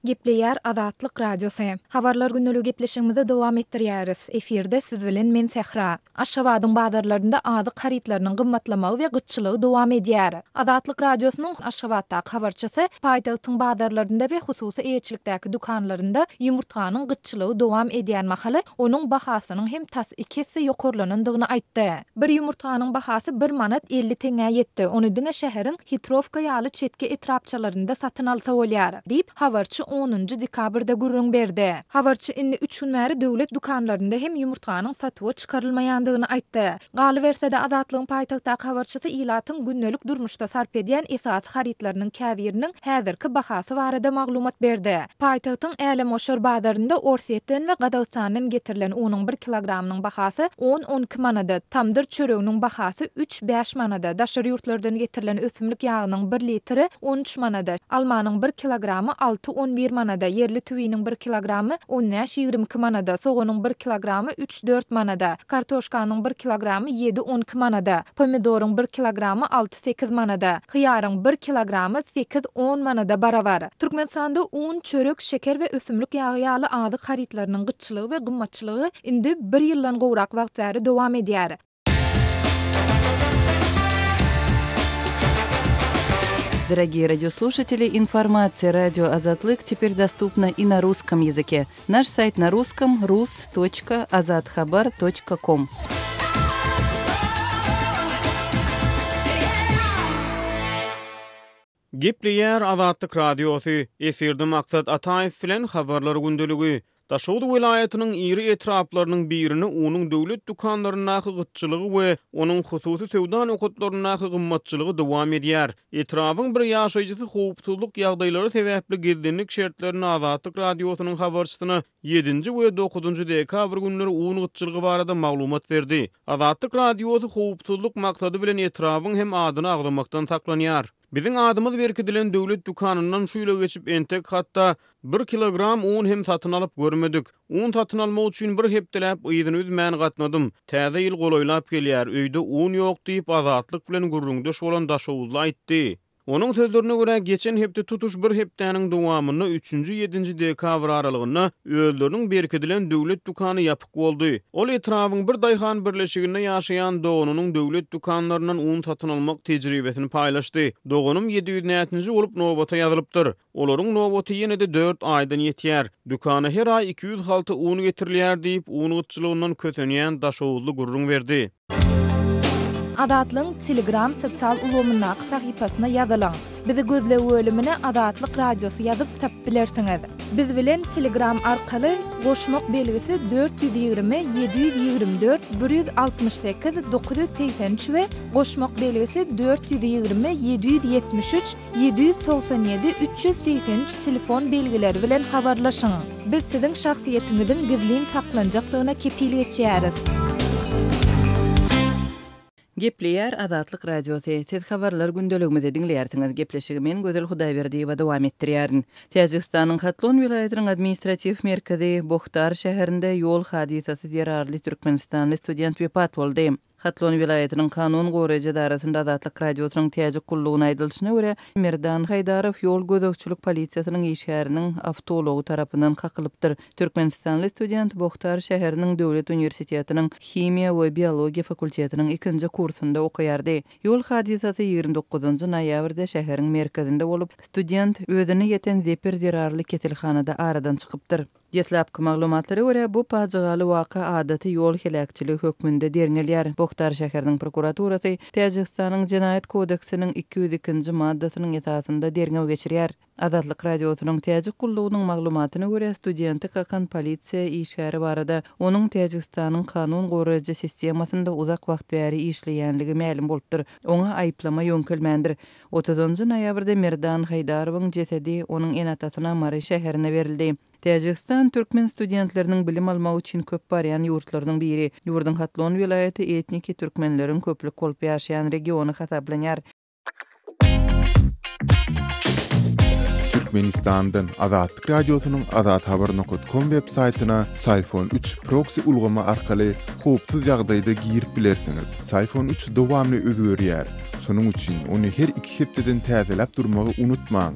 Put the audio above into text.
Gepleýär Azatlyk Radiosy. Habarlar gündeligi gepleşigimizi dowam etdirýäris. Efirde siz bilen men Sähra. Aşgabadyň bazarlarynda azyk harytlarynyň gymmatlamagy we gytçylygy dowam edýär. Azatlyk Radiosynyň Aşgabatdaky habarçysy paýtagtyň bazarlarynda we hususy eýeçilikdäki dükanlarynda ýumurtganyň gytçylygy dowam edýän mahaly onuň bahasynyň hem tas iki esse ýokarlanandygyny aýtdy. Bir ýumurtganyň bahasy bir manat 50 teňňä ýetdi, ony diňe şäheriň Hitrowka ýaly çetki etrapçalarynda satyn alsa bolýar, diýip, habarçy onunjy dekabrda gürrüň berdi. Habarçy indi üç gün bäri döwlet dükanlarynda hem ýumurtganyň satuwa çykarylmaýandygyny aýtdy. Galyberse-de, Azatlygyň paýtagtdaky habarçysy ilatyň gündelik durmuşda sarp edýän esasy harytlarynyň käbiriniň häzirki bahasy barada maglumat berdi. Paýtagtyň Älemgoşar bazarynda Orsýetden we Gazagystandan getirilen unuň bir kilogramynyň bahasy on-on iki manada, tamdyr çöreginiň bahasy üç-bäş manada, daşary ýurtlardan getirilen ösümlik ýagynyň bir litri on üç manada, almanyň bir kilogramy alty-on bir manada, ýerli tüwiniň bir kilogramy on bäş-ýigrimi iki manada, soganyň bir kilogramy üç-dört manada, kartoşkanyň bir kilogramy ýedi-on iki manada, pomidoryň bir kilogramy alty-sekiz manada, hyýaryň bir kilogramy sekiz-on manada barabar. Türkmenistanda un, çörek, şeker we ösümlik ýagy ýaly azyk harytlarynyň gytçylygy we gymmatçylygy indi bir ýyldan gowrak wagt bäri dowam edýär. Дорогие радиослушатели, информация радио Азатлык теперь доступна и на русском языке. Наш сайт на русском rus.azathabar.com. Gepleýär Azatlyk Radiosy, efirde Maksat Ataýew bilen Habarlar gündeligi. Daşoguz welaýatynyň iri etraplarynyň birinde unuň döwlet dükanlaryndaky gytçylygy we onuň hususy söwda nokatlaryndaky gymmatçylygy dowam edýär. Etrabyň bir ýaşaýjysy howpsuzlyk ýagdaýlary sebäpli gizlinlik şertlerinde Azatlyk Radiosynyň habarçysyna ýedinji we dokuzynjy dekabr günleri un gytçylygy barada maglumat berdi. Azatlyk Radiosy howpsuzlyk maksady bilen etrabyň hem adyny agzamakdan saklanýar. Biziň adymyz berkidilen döwlet dükanyndan şu ýyla geçip entek hatda bir kilogram un hem satyn alyp görmedik. Un satyn almak üçin bir hepdeläp yzyny üzmän gatnadym. Täze ýyl golaýlap gelýär, öýde un ýok diýip, Azatlyk bilen gürrüňdeş bolan daşoguzly aýtdy. Onuň sözlerine görä, geçen hepde tutuş bir hepdäniň dowamynda, üçünji, ýedinji dekabr aralygynda özleriniň berkidilen döwlet dükany ýapyk boldy. Ol etrabyň bir daýhan birleşiginde ýaşaýan doganynyň döwlet dükanlaryndan un satyn almak tejribesini paýlaşdy. Doganym 700 näçinji bolup nobata ýazylypdyr. Olaryň nobaty ýene-de dört aýdan ýetýär. Dükana her aý 200 halta un getirilýär diýip, un gytçylygyndan kösenýän daşoguzly gürrüň berdi. Azatlygyň Telegram sosial ulgamyndaky sahypasyna ýazylyň. Bizi gözleg bölümine Azatlyk Radiosy ýazyp tapyp bilersiňiz. Biz bilen Telegram arkaly goşmak belgisi 420 724 168 983 we goşmak belgisi 420 773 797 383 telefon belgileri bilen habarlaşyň. Biz siziň şahsyýetiňiziň gizlin saklanjakdygyna kepil geçýäris. Gepleýär Azatlyk Radiosy, Siz Habarlar gündeligimizi diňleýärsiňiz. Gepleşigi men Gözel Hudaýberdiýewa dowam etdirýärin. Täjigistanyň Hatlon welaýatynyň administratiw merkezi Bohtar şäherinde ýol hadysasy zerarly türkmenistanly student wepat boldy. Hatlon welaýatynyň kanun goraýjy edarasynda Azatlyk Radiosynyň Täjik gullugyna aýdylyşyna görä, Merdan Haýdarow ýol gözegçilik polisiýasynyň işgäriniň awtoulagy tarapyndan kakylypdyr. Türkmenistanly student Bohtar şäheriniň döwlet uniwersitetiniň himiýa we biologiýa fakultetiniň ikinji kursunda okaýardy. Ýol hadysasy 29 noýabrda şäheriň merkezinde bolup, student özüne ýeten zeper zerarly keselhanada aradan çykypdyr. Deslapky maglumatlara görä, bu pajygaly waka adaty ýol heläkçiligi hökmünde derňelýär. Bohtar şäheriniň prokuraturasy Täjigistanyň Jenaýat kodeksiniň 202-nji maddasynyň esasynda derňew geçirýär. Azatlyk Radiosynyň Täjik gullugynyň maglumatyna görä, studenti kakan polisiýa işgäri barada onuň Täjigistanyň kanun goraýjy sistemasynda uzak wagt bäri işleýänligi mälim bolupdyr. Oňa aýyplama ýöňkelmändir. Otuzynjy noýabrda Merdan Haýdarowyň jesedi onuň ene-atasyna Mary şäherinde berildi. Täjigistan türkmen studentleriniň bilim almak üçin köp barýan ýurtlarynyň biri. Ýurduň Hatlon welaýaty etniki türkmenleriň köplük bolup ýaşaýan regiony hasaplanýar. Türkmenistandan Azatlyk Radiosynyň Azathabar nokat kom web saýtyna Syfon üç proksi ulgamy arkaly howpsuz ýagdaýda girip bilersiňiz. Syfon üç dowamly özgerýär. Şonuň üçin ony her iki hepdeden täzeläp durmagy unutmaň.